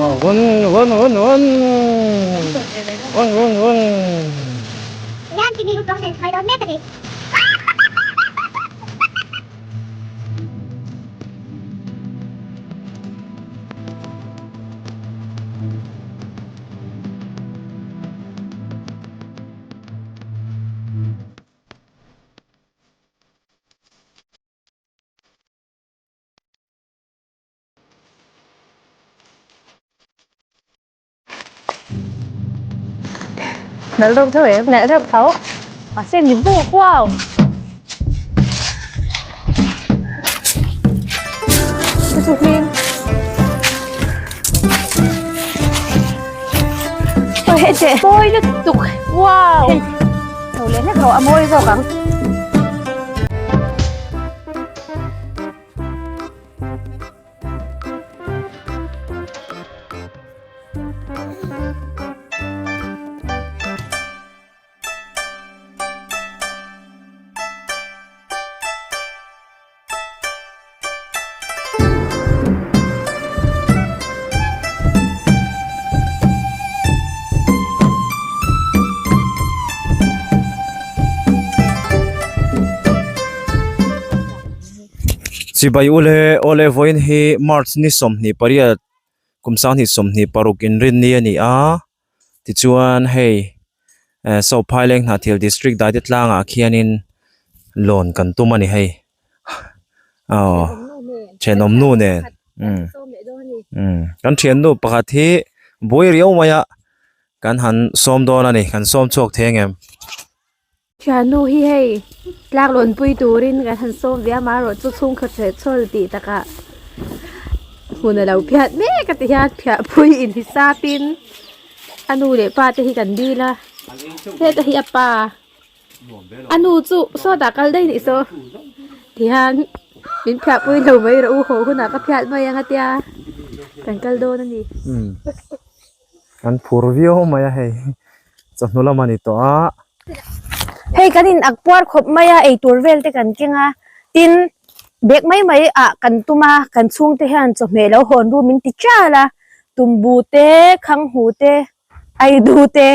Vun vun vun vun vun vun vun. Nalh reuh tho em? Nalh reuh tho. Mahse ni buk wow. Chu chu hlim. Ôi hết chị. Ôi nó tục. Wow. Thầu lên hết rồi, môi rồi cả. Chibai ule awle vawiin hi march ni 28 kum sanghnih 26 inrinni a ni a tichuan hei eh saw phaileng hnahthial district daite tlangah khianin lawn kan tum a ni hei aw thenawm nu nen umm umm kan thiannu pakhat hi buai riau mai a kan han sawm dawn a ni kan sawm chhuak thei ang em. Thiannu hi hei tlak lawnpui turin kan han sawm ve a amaherawh chu chhungkhat hreh chhawl tih takah hmun a lo phiat mek a ti hian phiah pui inhisapin a nu leh pa te hi kan dil a heta hi a pa a nu chu sawtah kal daih anih saw tihian min phiah pui lo mai rawh u haw hunah ka phiat mai ang a tia kan kal dawn a ni. Kan phur viau mai a hei chawhnu lam a ni tawh a. Hei kan in ak puar khawp mai a eitur vel te kan keng a tin bag mai mai ah kan tum a kan chhungte hian chawhmeh lo hawn ru min ti chial a tumbu te khanghu te aidu te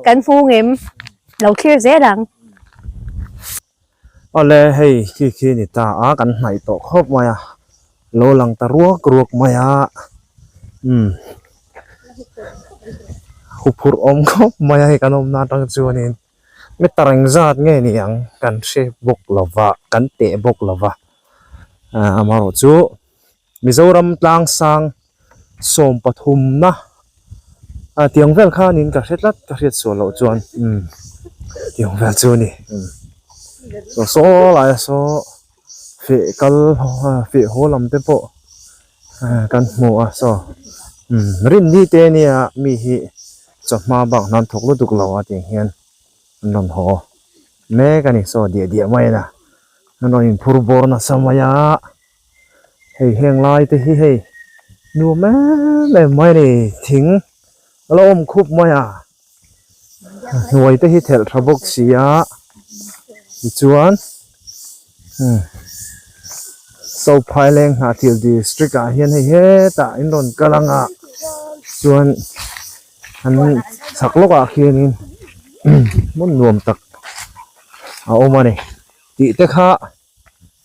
kan hmu ngem lo thlir zel ang. Awle hei khi khi ni ta a kan hnaih tawh khawp mai a lo lang ta ruak ruak mai a umm huphurh awm khawp mai a hei kan awmna atang chuanin meter engzat nge ni ang kan hre bawk lo va kan teh bawk lo va ah amaherawh chu Mizoram tlang sang 30 na ah tiang vel khanin ka hre tlat ka hriat sual loh chuan umm tiang vel chu a ni umm saw saw laia saw feh kal feh haw lam te pawh ah kan hmu a saw umm rinni te ania mi hi chawhma bak hnan thawk lutuk lo a tiang hian an rawn haw mek a ni saw diah diah mai a na an rawn inphur bawr nasa mai a. Hei heng lai te hi hei nuam em em mai a ni thing a lo awm khup mai a hnuai te hi thelh tha bawk si a tichuan umm Sophaileng Hnahthial district ah hian hei hetah in rawn kal ang a chuan an chhak lawkah khianin hmun nuam tak a awm a ni tih te kha.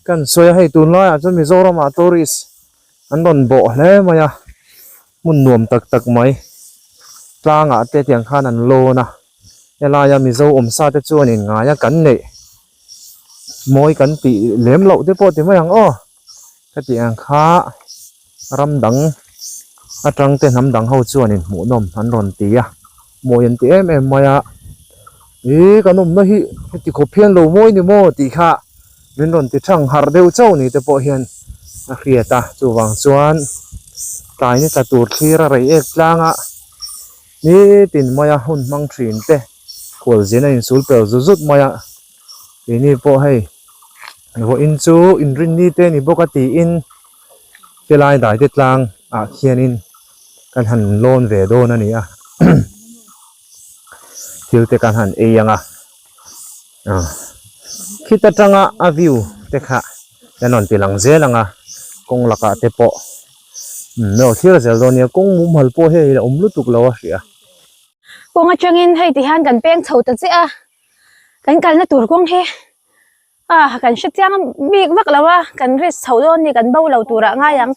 Kan sawi a hei tunlaiah chuan Mizoramah tourist an rawn bawh hle mai a hmun nuam tak tak mai tlangah te tiang khan an lawn a helaia Mizo awmsa te chuan in ngai a kan neih mawi kan tih lem loh te pawh ti mai ang aw ka tih ang kha ram dang atang te hnam dang ho chuan in hmuhnawm an rawn ti a mawi an ti em em mai a ih kan awmna hi heti khawp hian lo mawi ni maw tih kha min rawn ti thang harh deuh chauh ni te pawh hian a hriat a chuvang chuan tlai ni tla tur thlir a rei ek tlang a nitin maia hun hmang thin te khualzin a insul pel zut zut mai a keini pawh hei vawiin chu inrinni te ni bawk a tiin helai dai te tlang ah khianin kan han lawn ve dawn a ni a thil te kan han ei ang a ah khita tanga a view te kha kan rawn ti lang zel ang a kawng lakah te pawh. Umm aw thlir zel dawn nia kawng mumal pawh hei a awm lutuk lo a hria. Kawng atangin hei ti hian kan peng chho ta chiah a, kan kalna tur kawng hi ah kan hre chiang bik vak lo a, kan risk chho dawn ni kan bo lo turah ngai ang.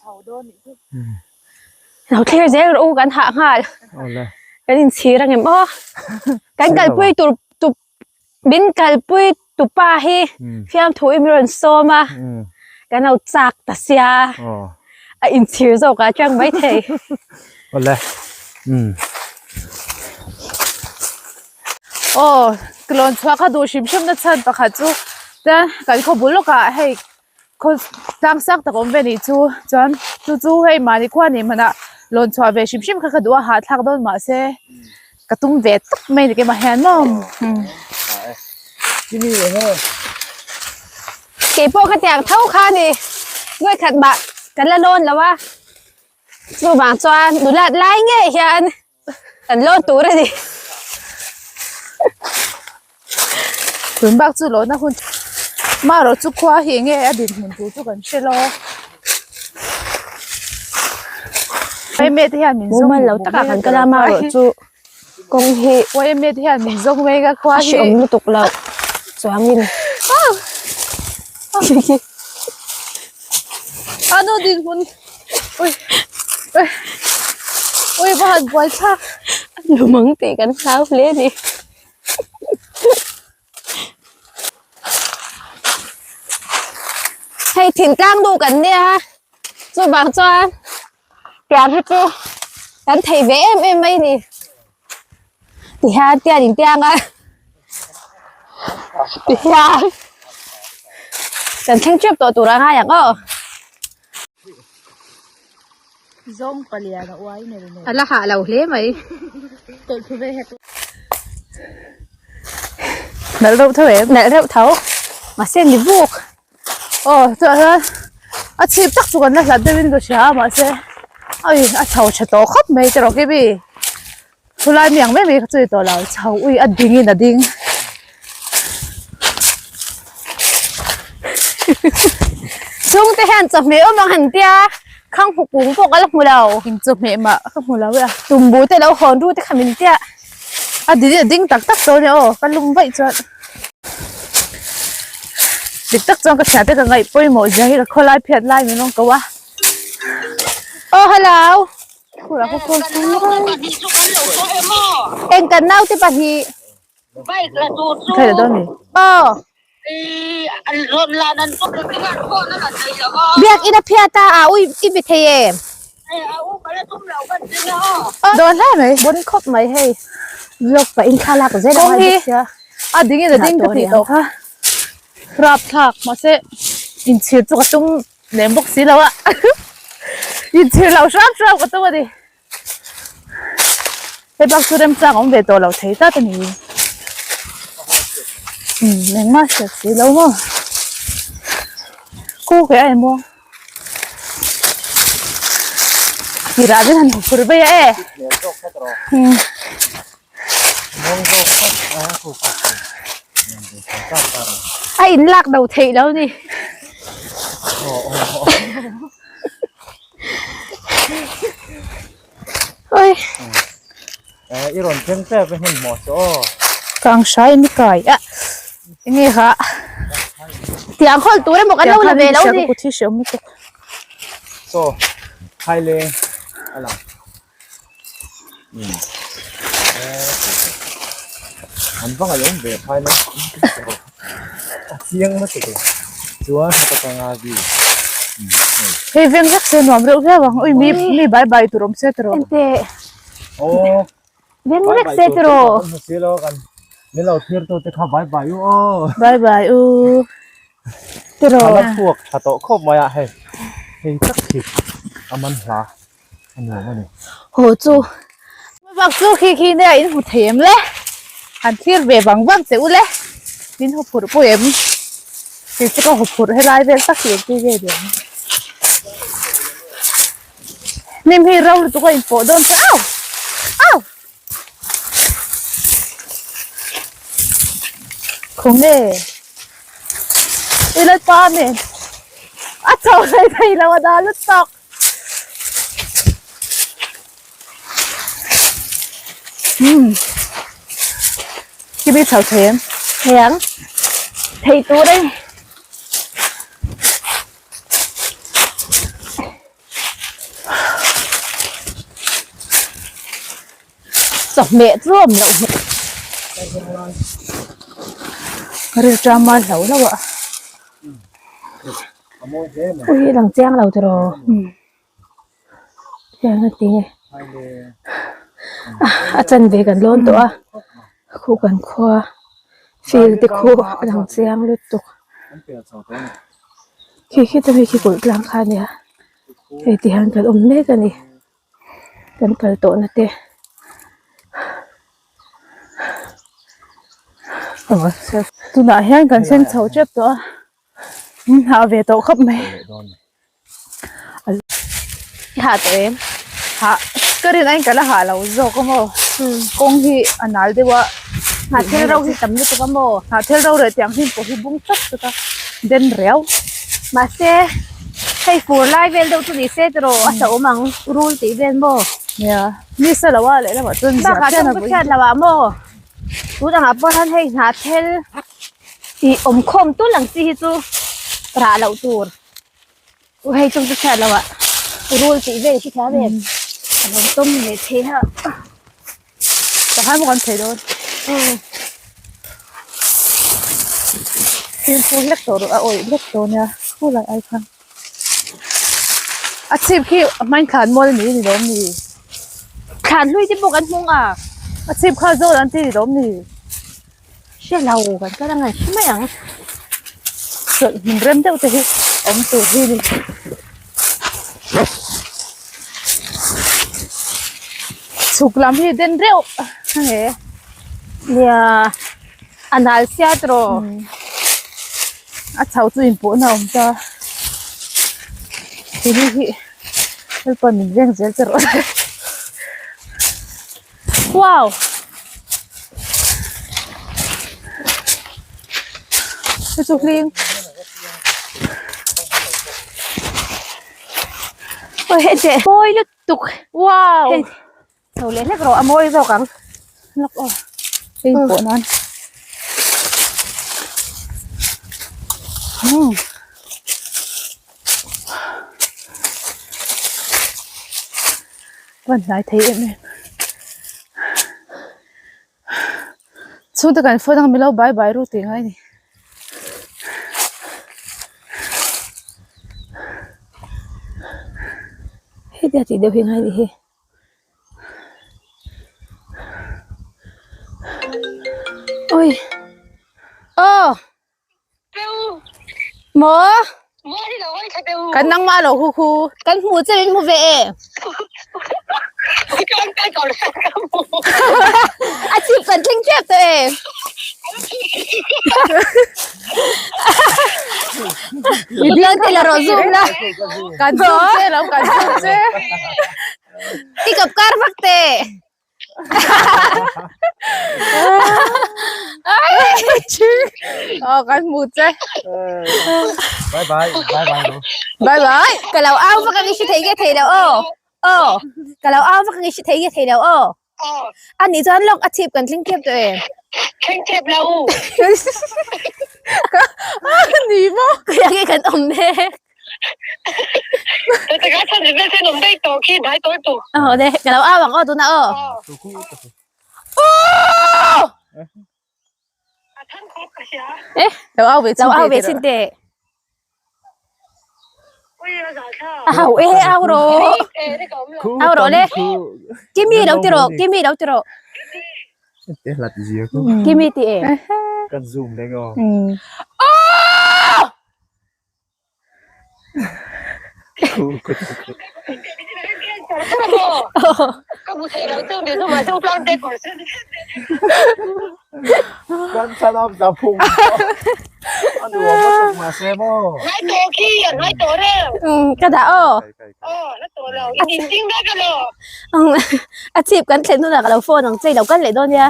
Lo thlir zel rawh u kan hah nghal. Kan inchhir angem aw. Kan kalpui tur tup Min kalpui tupa hi fiamthu i min rawn sawm a, kan lo chak ta sia, a inchhir zawk ah atang maithei. Awle. Aw, ka lawn chhuah kha duh hrim hrim na chhan pakhat chu chuan kan khaw bul lawkah hei khaw tlang sang tak awm ve nih chu chuan chu chu hei mahni khua nih hmanah lawn chhuah ve hrim hrim kha ka duh a hahthlak dawn mahse ka tum ve tawp mai ni keimah hian maw Keipawh ka tiang tho kha ni vawikhat mah kan la lawn lo a chuvang chuan nulat lai ngei hian Kan lawn tur a ni. Tun bak chu lawhna hun marawh chu khua hi enge a dinhmun tur chu kan hre lo. Yma te hian min zawng Mumal lo takah kan kal a marawh chu kawng hi Yma te hian min zawng mek a khua hi. A hreawm lutuk lo chuangin. Ano dinhmun Ui ui ui va han buai thlak. Lumang tih kan hlau hle a ni. Hei thingtlang duh kan nia chuvang chuan tiang hi chu kan thei ve em em mai a ni. Tihian tian in tiang a tihian kan thleng tep tawh tur a ngai ang aw. Zawng palian a uai nel nel. A la hah lo hle mai. Tawlh thu ve hek. Nalh reuh tho em? Nalh reuh tho. Mahse ni buk. Aw chuah hian a chhip tak chu kan la hlat deuhin ka hria a mahse ui a chho tha tawh khawp mai te rawh Kimi chulai mi ang mai mai kha chu ni tawh lo chho ui a ding in a ding. Chhungte hian chawhmeh awm ang han tia khang hmu kung pawh ka la hmu lo. Eng chawhmeh mah ka hmu lo e a. Tumbu te lo hawn ru te kha min tia. A ding a ding tak tak tawh ania aw ka lum vaih chuan dik tak chuan ka thian te ka ngaih pawimawh zia hi ka khawlai phiat lai min rawn ko a. Aw hello. Khurah ka call chu Eng kan naute pahnih. Thei la dawn mi. Aw. Biakinn a phiat a a ui i be thei em? Dawn hle mai. Bon khawp mai hei. Vlog pah in thlalak zel a Kawng ngai hi bawk sia. a ding in a ding ka tih tawh kha. Rap thlak mahse inchhir chu ka tum lem bawk si lo a. Inchhir lo hram hram ka tum a ni. Hei bak chu remchang awm ve tawh lo thei tlat a ni. Umm engmah hriat si lo maw. Khu ke a emaw. Tirah chuan han hmu phur vei a e. Umm. A in lak do theih lo ni. Oi. I rawn thleng tep e hmun hmuh chu aw. Kang hrai mi kai a. Enge kha. Tiang khawl tur emaw kan lo la ve lo ni. Ku thi hriam lutuk. So, hai le a lang. An va ngaihawm ve phai mai. A chiang na tuk lo. Chuan heta tanga view. Hei veng vek se nuam reuh viau ang. Ui mi mi bai bai tur awm se tiraw. Ente. Aw. Veng vek se tiraw. Kan hmu lo kan min lo thlir tu te kha bai bai u aw. Bai bai u. Tiraw. A la chhuak tha tawh khawp mai a hei. Hei tak hi a man hla. A nuam a ni. Haw chu. Bak chu khi khi nia in hmu thei em le. Han thlir ve vang vang che u le. Min hmu phurh pawh em. Kei chu ka hmu phurh helai vel tak hi engti nge niang. Hnim hi ro lutuk a inpawh dawn che au! Au! Khawnge? I lalpa amen. A chho thei thei lo a dah lutuk. Umm Kimi chho thei em? Thei ang. Thei tur a ni. Chawhmeh chu awm loh hmel. Ka ril ṭam a hlo hlauh a. Ui lang chiang lo tiraw. Hian a ti nge a chanve kan lawn tawh a khu kan khua field te khu a lang chiang lutuk khi khi te hi khi kulh tlang kha a nia hei ti hian kan awm mek a ni kan kal tawh na te. Tunah hian kan thleng chho tep tawh a min hah ve tawh khawp mai. I hah tawh em? Hah ka rin aiin ka la hah lo zawk a maw kawng hi a nal deuh a Hnahthel ro hi tam lutuk a maw? Hnahthel ro leh tiang hnim pawh hi bung tlat tlat a den riau. Mahse hei fur lai vel deuh chu ni se tiraw a hlauhawm ang rul tih vel maw? Nia ni sa lo a lehlamah chuan zia khian a vawi. Bakah chhungkaw chhiat lo ah maw? Tun angah pawh hian hei hnahthel tih awmkhawm tul ang chi hi chu rah loh tur. U hei chung chu chhiat lo ah rul tih vel hi hria ve a lo tawm leh thei a. Pakhat maw kan thei dawn. Fimkhur hlek tawh rawh a awih hlek tawh nia khulai ai khan. A chhip khi hmain thlan mual ni ni lawm ni. Thlan hlui te pawh kan hmung a. A chhip kha zawl an ti ni lawm ni. Hre lo kan kal angai hre mai ang. Chawlh hmun rem deuh te hi awm tur hi ni. Chhuk lam hi den reuh a nge. Nia a nal sia tawh. A chho chu inpawhna a awm ta. Tini hi helpa min veng zel che rawh. Wow! Hei chu hling. Oi hei teh mawi lutuk. Wow! Hei chho leh hlek rawh a mawi zawk ang. Lak aw. Hei pawh nan. Hmm. Van hnai thei em em. Chhungte kan phone ang milo bye bye ru tih ngai ni. Hei te a tih deuh hi ngai ni hi. Oi. Aw. Maw? Kan nangmah lo hu hu. Kan hmu che min hmu ve e. A chip kan thleng tep tawh e. Kan ti la rawh zoom la. Kan zoom che lo kan zoom che. I kap kar vak te. Aw kan hmu che. Bye bye bye bye lo. Bye bye. Ka lo au vak ang i hre thei nge thei lo aw. Aw. Ka lo au vak ang i hre thei nge thei lo aw. A nih chuan lawk a chhip kan thleng tep tawh em. Thleng tep lo. Ni maw? Khawiah nge kan awm mek? Aw le ka lo au ang aw tunah aw. Eh lo au ve Lo au ve chin teh. A hau e au rawh. Au rawh le. Kimi lo ti rawh Kimi lo ti rawh. Te hlat zia ku. Kimi ti e. Kan zoom leng aw. Kan thlan za phung. A nuam a tuk mahse maw. Ka dah aw. A chhip kan thlen hunah ka lo phone ang che i lo kal leh dawn nia.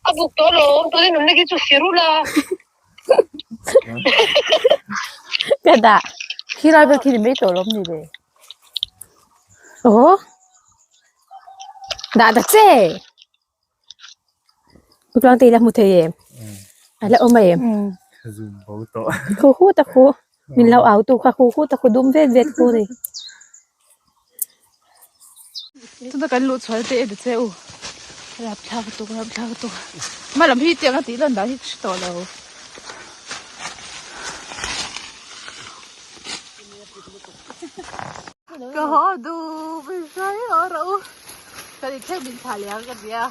A buk tawh lo awm tawh in awmna khi chu sir ula. Ka dah. Khi lai vel khi ni mai tawh lawm ni le. Aw. Dah ta che. Tluang te i la hmu thei em? A la awm em? Zoom bo tawh. Khu khu ta khu. Min lo au tu kha khu khu ta khu dum vet vet khu ni. Tuna kan luh chhuah te e ta che u. Rapthlak tuk rapthlak tuk. Hma lam hi tiang a tih lan dan hi ka hre tawh lo. Ka haw duh min hrai haw rawh u. Kan inthleng min thlah leh ang ka nia.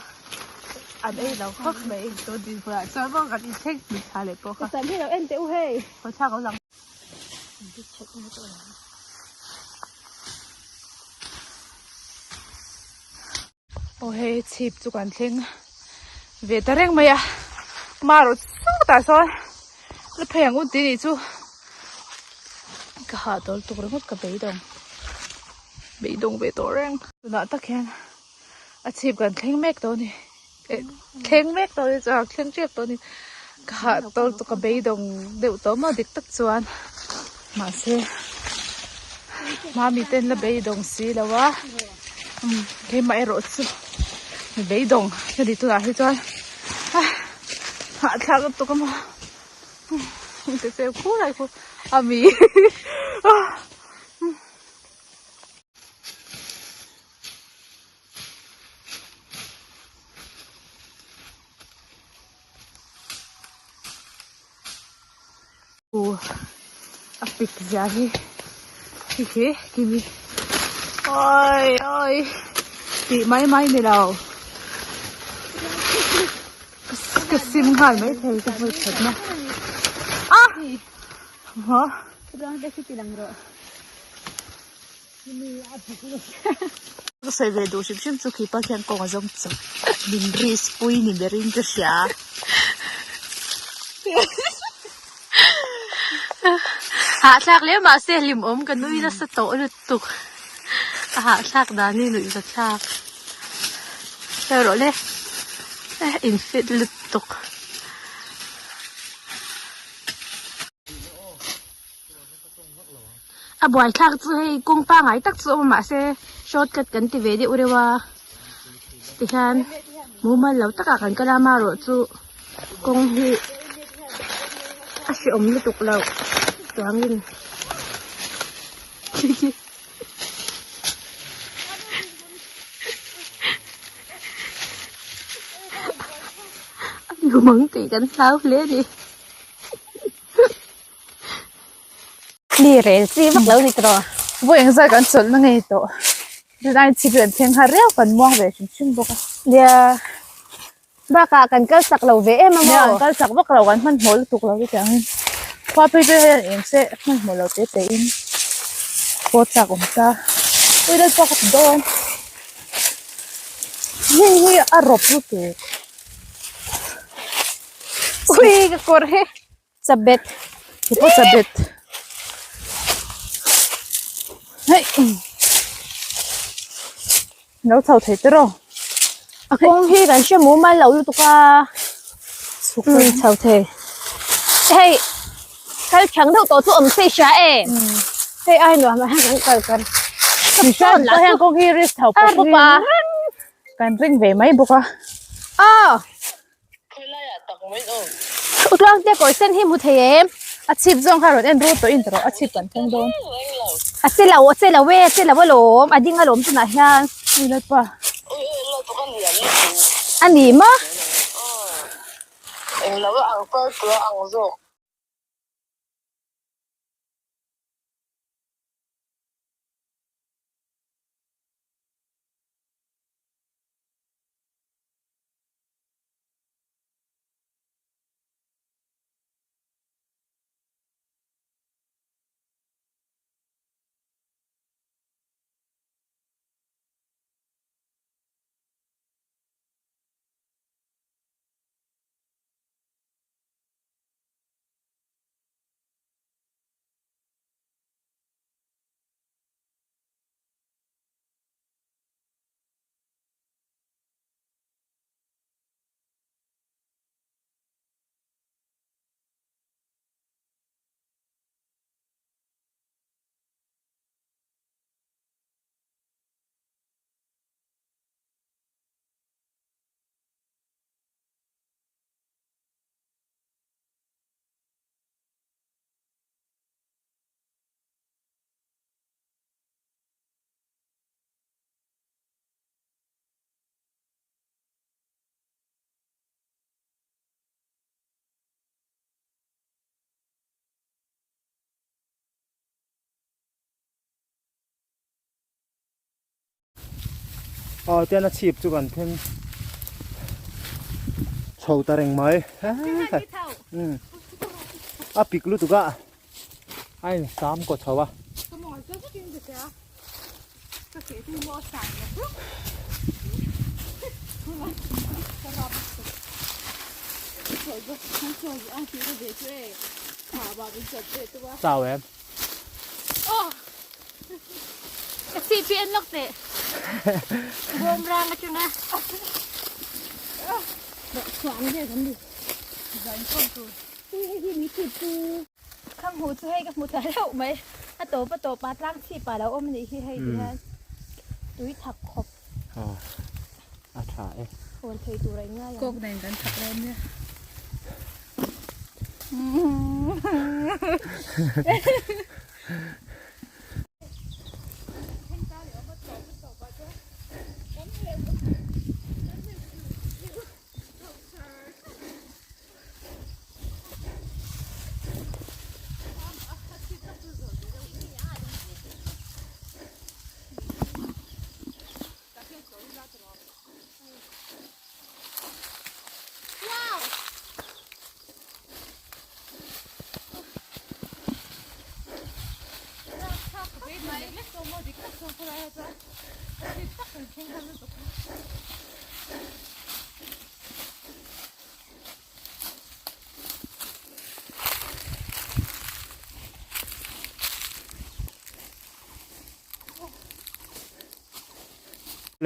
An ei lo khawp mai tun dinhmunah chuan maw kan inthleng min thlah leh pawh kha. Ka sam hi lo en teh u hei. Haw thlak lo lang. Aw hei chhip chu kan thleng ve ta reng mai a marawh sawtah sawn la phei ang u tih nih chu ka hah dawl tuk ringawt ka beidawng beidawng ve tawh reng tunah tak hian a chhip kan thleng mek tawh a ni eh thleng mek tawh a ni chuan thleng tep tawh a ni ka hah dawl tuk ka beidawng deuh tawh maw dik tak chuan mahse mami ten la beidawng si lo a umm keimah erawh chu mi beidawng ka ni tunah hi chuan a hahthlak lutuk a maw ka cheu khur ai khur ami ah. A pik zia hi hi khi kimi awi awi tih mai mai ni lo ka sim nghal mai thei ka hmu that na a maw Ka sawi ve duh hrim hrim chu khi pa khian kawng a zawng chawp min risk pui ni berin ka hria. Hahthlak hle mahse hlimawm ka nui nasa tawh lutuk a hahthlak dan hi nuih za thlak erawh le in fit lutuk. A buaithlak chu hei kawng pangai tak chu a awm a mahse shortcut kan ti ve deuh reuh a tihian mumal lo takah kan kal a amaherawh chu kawng hi a hrehawm lutuk loh chuangin a lumang tih kan hlau hle a ni. Mi rel chi vak lo ni tawh. Vawi eng zat kan chawlh na ngei tawh. Tunai chhip leh thleng kha riau kan muang ve hrim hrim bawk a. Nia. Bakah kan kal chak lo ve em a maw? Nia kan kal chak vak lo kan hmanhmawh lutuk lo chutiang in. Khua phei phei hian eng se hmanhmawh lo te te in pawt chak awm ta. Ui lalpa ka ti dawn. Hei hi a rawp lutuk. Ui ka kawr hi. Chabet. He pawh chabet. Hei. Lo chho thei te rawh. A kawng hi kan hre mumal lo lutuk a. Chhuk chho thei. Hei kal chang deuh tawh chu awm se hria e. Hei ai nuam ah hian kan kal kan. Ka sawn lah hian kawng hi risk tho pawp pawp a. Kan ring ve mai bawk a. Aw. Utluang te kawr sen hi hmu thei em? A chhip zawng kha rawn en rut tawh in tawh rawh a chhip kan thleng dawn. A che lo a che lo e a che lo alawm a ding alawm tunah hian. Ui lalpa. A ni maw? Aw tian a chhip chu kan thleng chho ta reng mai a pik lutuk a a in sam kaw chho a. Chau em. Ka chhip hi en lawk teh. Bawm rang atanga. Khang hu chu hei ka hmu ta reuh mai. A tawp a tawp a tlang chhip ah lo awm anih hi hei ti hian tui thak khawp. A tha e. Hawn thei tur a in ngai ang. Kawk nen kan thak dawn nia.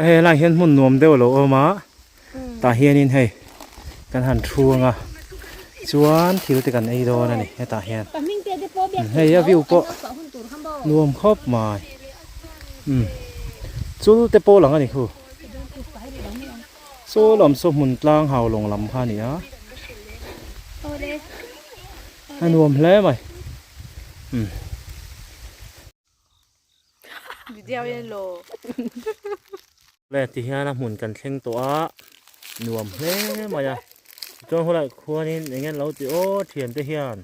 Hei helai hian hmun nuam deuh a lo awm a tah hianin hei kan han thu ang a chuan thil te kan ei dawn a ni hetah hian hei a view pawh nuam khawp mai umm chul te pawh lang a ni khu. Saw lam saw hmun tlang hau lawng lam kha a ni a, a nuam hle mai umm. Le ti hian a hmun kan thleng tawh a, nuam hle mai a, chuan khawlai khuanin eng nge an lo ti aw thiante hian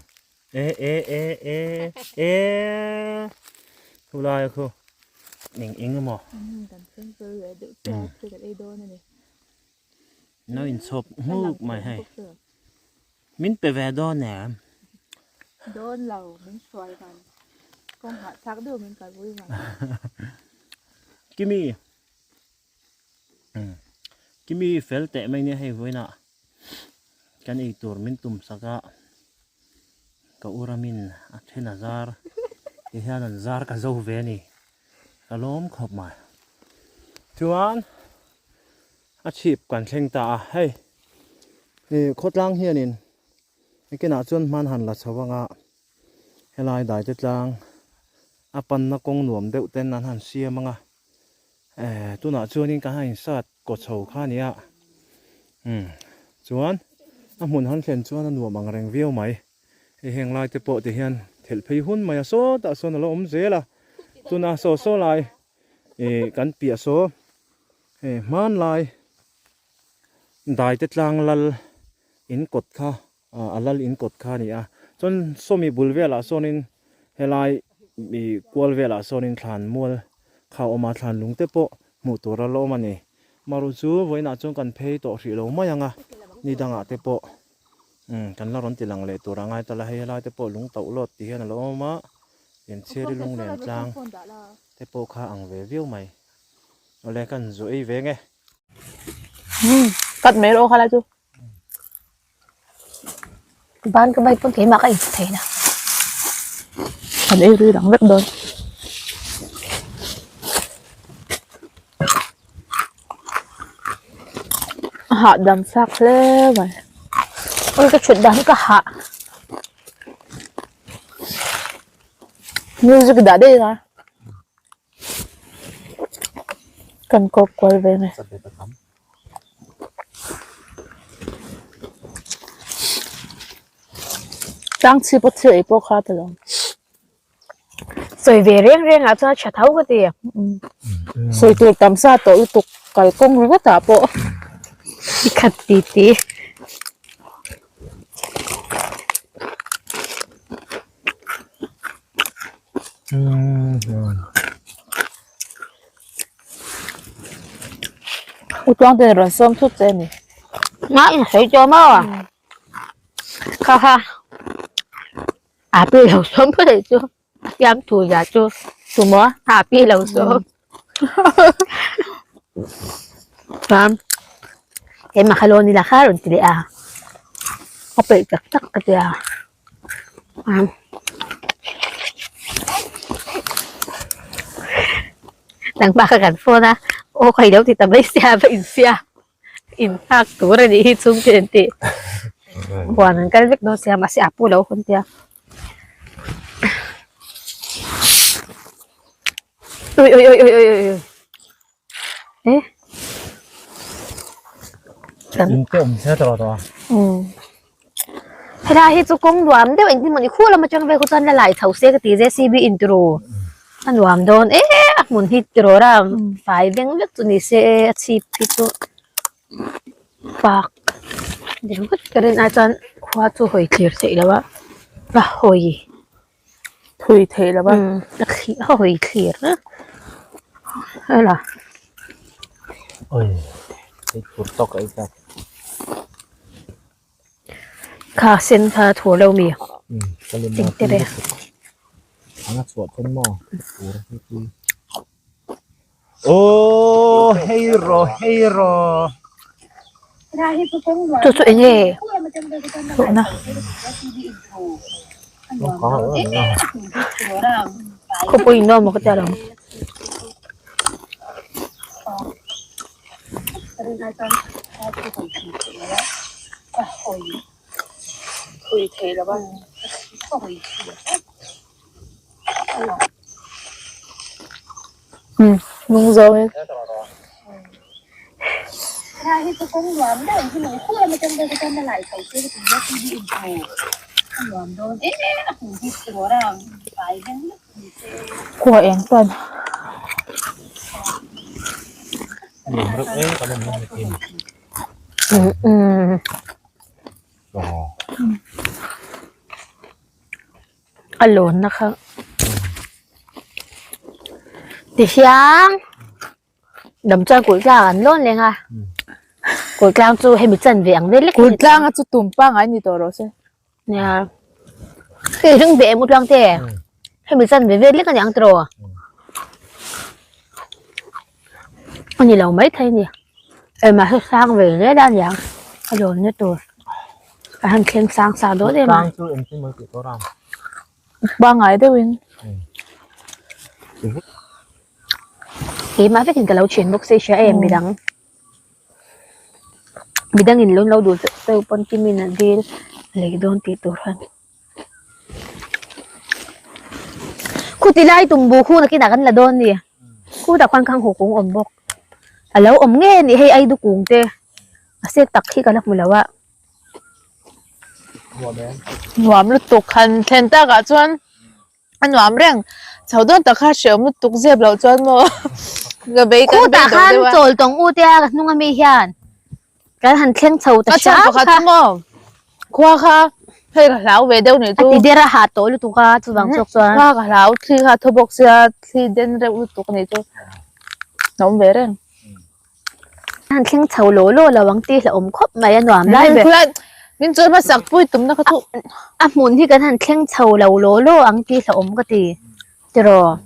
e e e e e khulai khu. Eng eng emaw. Kan thleng fel leh deuh chiah a thil kan ei dawn a ni. No inchhawp nghuk mai hei. Min pe ve dawn em? Dawn lo, min hruai man. Kawng hahthlak deuh min kalpui man. Kimi. Kimi fel teh mai nia hei vawiinah kan ei tur min tum sak a ka u ramin a then a zar ti hian an zar ka zo ve a ni ka lawm khawp mai chuan a chhip kan thleng ta a hei ih khawtlang hianin ekinah chuan hman han la chho ang a helai daite tlang a panna kawng nuam deuh ten an han siam ang a. Eh tunah chuanin ka han insat kaw chho kha a nia umm chuan a hmun han thlen chuan a nuam ang reng viau mai hei heng lai te pawh ti hian thelh phei hun mai a sawtah sawn a lo awm zel a tuna saw saw lai ih kan piah saw hei hmanlai dai te tlang lal in kawt kha a lal in kawt kha a ni a chuan sawmi bul velah sawnin helai ih kual velah sawnin thlan mual kha a awm a thlan lung te pawh hmuh tur a la awm a ni maru chu vawiinah chuan kan phei tawh hrih lo mai ang a ni dangah te pawh umm kan la rawn ti lang leh tur a ngai ta la hei helai te pawh lung tauh lawt ti hian a lo awm a Lianchhiari lunglen tlang te pawh kha ang ve viau mai awle kan zu ei ve nge. Cut mai rawh kha lai chu. Ban ka bai pawn keimah ka inhmu thei na. Kan ei rui dang vek dawn. A hahdam chak hle mai. Ui ka thut dan hi ka hah. Music dah daih a. Kan kawp kual ve mai. Tlang chhip a thil ei pawh kha ta lo. Sawi ve reng reng ah chuan a tha tho ka ti. Sawi tur tam sa tawh lutuk kalkawng ringawt ah pawh. I khat ti ti. U tluang ten rawn sawm thut che a ni. Nga in sawi tawh maw? Kha kha a pi lo sawm phawt anih chu a siam thu zia chu tumaw a pi lo sawm. Chuan keimah kha lawn ila kha a rawn ti leh a a peih tak tak ka tia. Nangmah kha kan phone a aw ka ilo ti ta mai sia va infiam inhak tur a nih hi chhungte an tih huan an kal vek dawn sia mahse a pu lo hawn tia ui ui ui ui ui ui eh helai hi chu kawng nuam deuh engtin mawni khu lam atang vel khu chuan la lai chho se ka ti JCB in turu a nuam dawn e a hmun hi tiraw ram fai veng vek chu ni se a chhip hi chu park deuh vek ka rin ai chuan khua chu hawi thlir theih loh a a hawi. Thui theih lo a. A thli a hawi thlir a hela. Oi hei thur tawk a i tak. Kha sen kha thur lo mi. Ka lem a tui lutuk. Ang a chhuah pawn maw thur hi tui. Aw hei rawh hei rawh. Chu chu eng nge? Thlawhna. Khawpui in nuam maw ka tia lo. Nung zawng in. Khua eng chuan. A lawnna kha tihian dam chuan kulh tlang an lawn leng a kulh tlang chu hemi chanve ang vel lek kulh tlang a chu tum pangai ni tawh rawh se nia hei ring ve em u tlang te hemi chanve vel lek a ni ang tiraw a ni lo maithei a ni engmah hi sang ve hle a niang a lawnna tur. A han thleng sang sa dawn em a. Tlang chu engtin maw tih tawh ram. Pangai deuhin. Keimah vekin ka lo thian bawk se hria em midang. Midang in lo lo duh deuh pawn kimin a dil lei dawn tih tur khan. Khuti lai tumbu khu nakinah kan la dawn ni. Khutah khuan khang haw kung awm bawk. A lo awm ngei a nih hei aidu kung te. A sek tak hi ka la hmu lo a. Nuam lutuk han thlen takah chuan a nuam reng. Chho dawn tak kha hrehawm lutuk zep loh chuan maw ka bei kan bei Khutah deuh khan deuh a. chawl tawng u tia ka hnung ami hian kan han thleng chho ta A chhan hram pakhat kha. chu maw khua kha hei ka hlau ve deuh nih A chu. ti der a hah tawh lutuk a chuvang chawk chuan. Khua ka hlau thli kha thaw bawk sia thli den reuh lutuk a nih chu a awm ve reng. Han thleng chho law law lo ang tih hlauhawm khawp mai a nuam lai ber. Min chawi hmasak pui tumna kha chu. A hmun hi kan han thleng chho lo law law ang tih hlauhawm ka ti tiraw.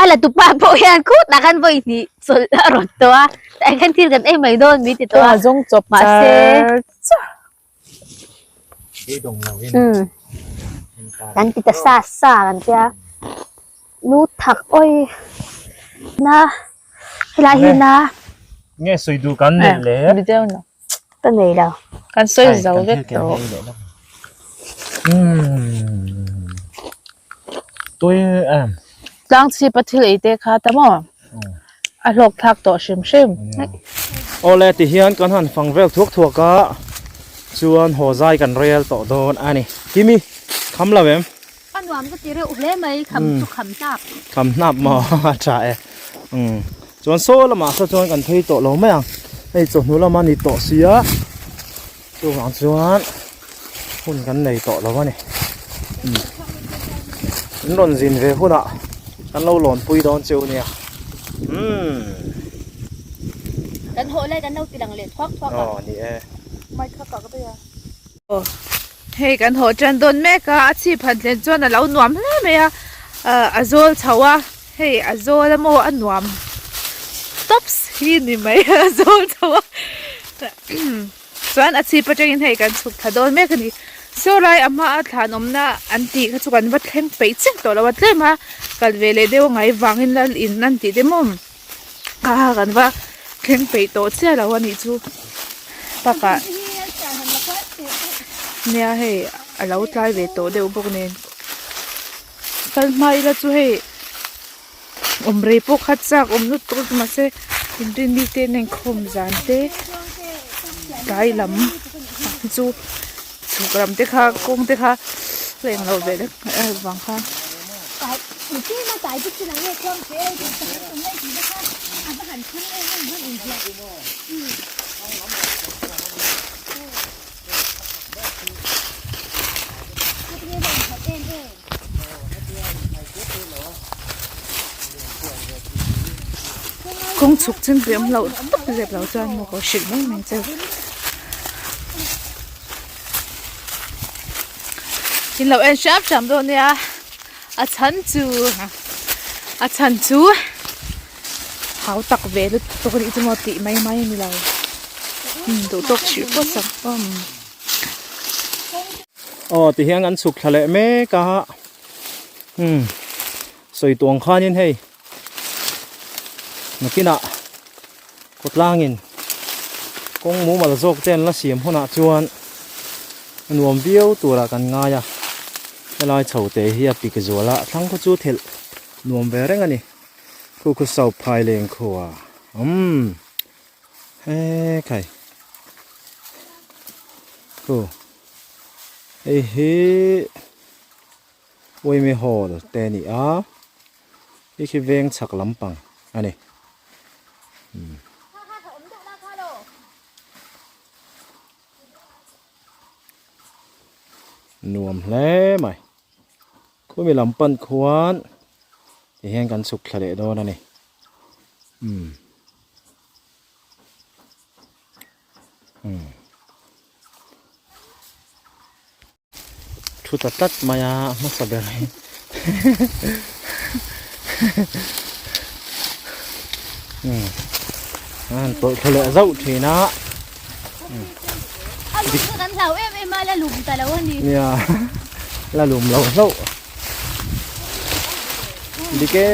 A la tupa pawh hian khutah khan vawi hnih chawlh a rawn tawh a, tah khan thil kan ei mai dawn min ti tawh a. Zawng chawp Mahse. char. Kan ti ta sa sa kan tia lu thak awi na helai hi na nge sawi duh kan nei le video na ka nei lo kan sawi zo vek tawh tui em tlang chhip a thil ei te kha ta maw a hlawk thlak tawh hrim hrim. Awle ti hian kan han fang vel thuak thuak a chuan haw zai kan rel tawh dawn a ni. Kimi kham lo em? A nuam ka ti reuh hle mai kham chu kham hnap. Kham hnap maw a tha e. Umm chuan saw lamah saw chuan kan phei tawh lo mai ang hei chawhnu lama ni tawh sia chuvang chuan hun kan nei tawh lo a ni. Umm in rawn zin ve hunah kan lo lawnpui dawn cheu nia. Umm. Kan hawh lai kan lo ti lang leh thuak thuak a. Aw ni e. Mic kha kak daih a. Aw hei kan hawh tan dawn mek a, a chhip han thlen chuan a lo nuam hle mai a, a zawl chho a, hei a zawl a maw a nuam tops hi ni mai a zawl chho a chuan a chhip atangin hei kan chhuk thla dawn mek a ni. Saw lai a hmaa thlan awmna an tih kha chu kan va thleng peih chiah tawh lo a, tlem a kal ve leh deuh a ngai vangin lal in an tih te maw. A kan va thleng peih tawh chiah lo a nih chu bakah nia hei a lo tlai ve tawh deuh bawk nen kal hma ila chu hei awm rei pawh kha chak awm lutuk a mahse inrinni te an inkhawm zan te tlai lam chu chhuk lam te kha kawng te kha a englo ve vek vang khan. Kawng chhuk chin pui awm loh tawp zep lo chuan maw ka hrilh mai mai che. In lo en hram hram dawn nia a chhan chu a chhan chu hau tak ve lutuk anih chu maw tih mai mai a ni lo duh tawk hrih pawh sak awm. Aw ti hian an chhuk thla leh mek a umm sawi tuang khanin hei nakinah khawtlangin kawng mumal zawk te an la siam hunah chuan a nuam viau turah kan ngai a helai chho te hi a pik zual a thlang khaw chu thelh nuam ve reng a ni khu khu sau phai leng khua umm hekhai khu hei hi Uaimi hall te a ni a hei khi veng chhak lampang a ni. Nuam hle mai khumi lam pan khuan tihian kan chhuk thla leh dawn a ni umm. Thu ta tlat mai a hmasa ber hi umm a han tawlh thla leh zauh thin a a lum kha kan hlau em em a la lum ta lo a ni nia la lum lo hlauh dik e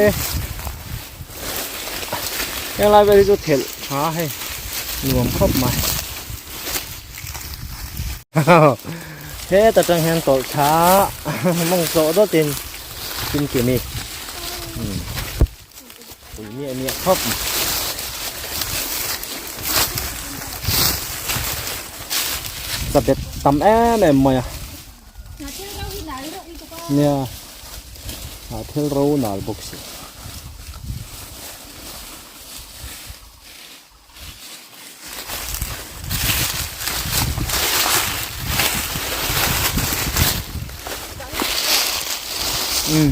henglai vel hi chu thelh tha hei nuam khawp mai. Heta tang hian tawlh thla mawng chawh dawtin kim kimi pui miah miah khawp mai. Chabet tam em em mai a. Nia hnahthel ro nal bawk si. Ừ.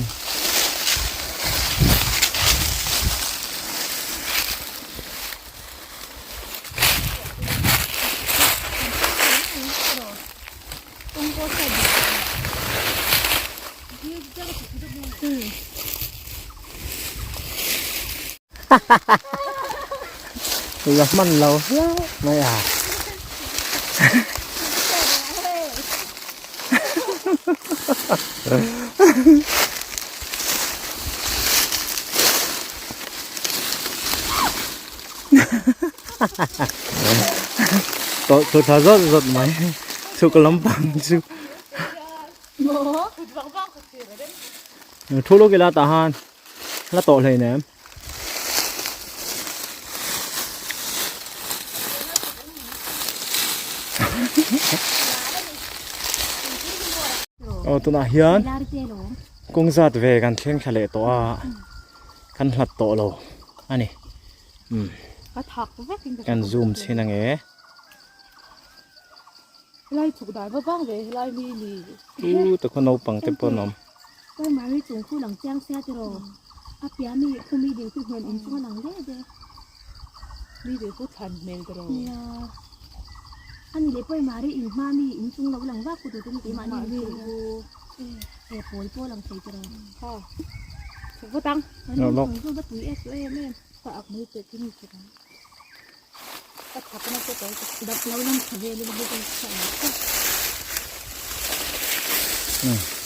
La hman lo hlauh mai a. Tawlh thlu thla zawt zawt mai chhuk lampang chu. Thu luk ila tah han la tawh hleinem. Aw tunah hian kawng zat ve kan thleng thla leh tawh a kan hlat tawh lo a ni umm kan zoom chhin ange. U te khaw naupang te pawh an awm. Nia. Ani leh pawh mari in hma mi in chung lo lang vak tu te keimahni in chung e pawl pawh lang thei tiraw. Ha. Chhuk vut ang. Lo lawk. An va tui ek em em. Ka ak mai pek hi ni chhuk ang. Ka thak na te tawi te. Dak lo lam tha vel ila hei kan chhiat ang kha.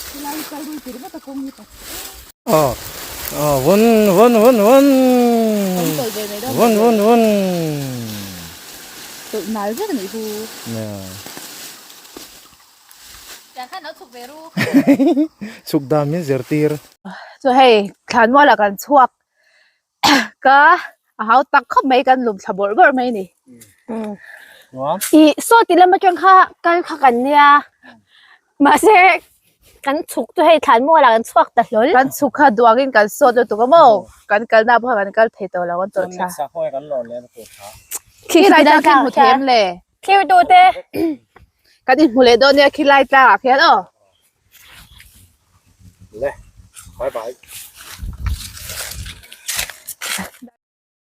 Khilai kal rui tir vat a kawng hi pa. Aw aw vun vun vun vun. Kan tawlh ve mai dawn. Vun vun vun. Tawlh nal vek a nih chu. Nia. Tiang khan lo chhuk ve ru. Chhuk dan min zirtir. Chu hei thlanmualah kan chhuak ka a hau tak khawp mai kan lum thla bawrh bawrh mai a ni. Ih saw ti lam atang kha kal kha kan nia mahse kan chhuk chu hei thlanmualah kan chhuak ta hlawl. Kan chhuk kha duangin kan sawt lutuk a maw kan kalna pawh kha kan kal thei tawh lo an tawlh thla. Khilai tlang khi hmu thei em le? Thlir tute. Kan inhmu leh dawn nia khilai tlangah khian aw. Le, bye bye.